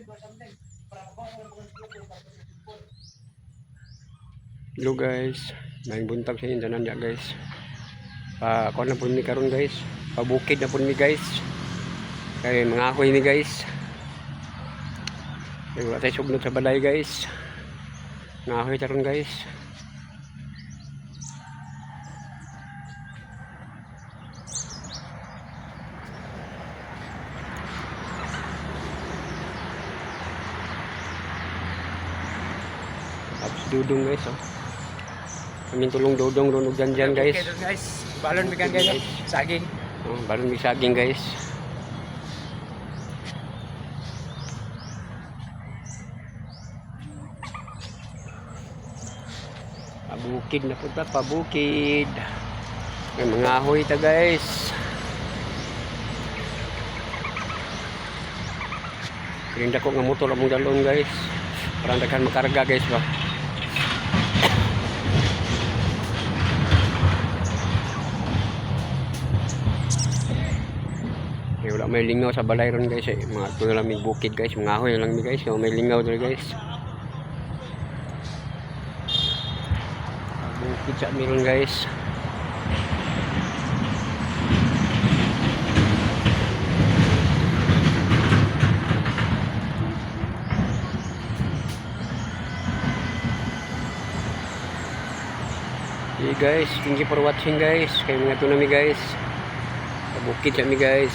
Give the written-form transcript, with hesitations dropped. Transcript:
Hello guys, may buntag sa inyo tanan diya, guys. Pa kuan na pud mi karon, guys. Pabukid na pud mi, guys. Kay mga ahoy ni, guys. Kay wala tayo sugnod sa balay, guys. Mga ahoy taron, guys. Tapos dudong, guys, oh. Kaming tulong dudong ron og dyan guys. Okay, doon, guys. Balon bigan, guys. Saging. Oh, balon may saging, guys. Pabukid na punta, pabukid. May mga ahoy ta, guys. Kining ko nga motor among dalon, guys. Parang daghan makarga, guys, ba. Eh, wala may lingaw sa balay ron, guys, eh. Mga tuyo lang may bukid, guys. Mga ahoy lang mi, guys. May lingaw dito, guys. Bukid sa meron, guys. Hey guys, thank you for watching, guys. Kay mga tunami, guys. Sa bukid sa mi, guys.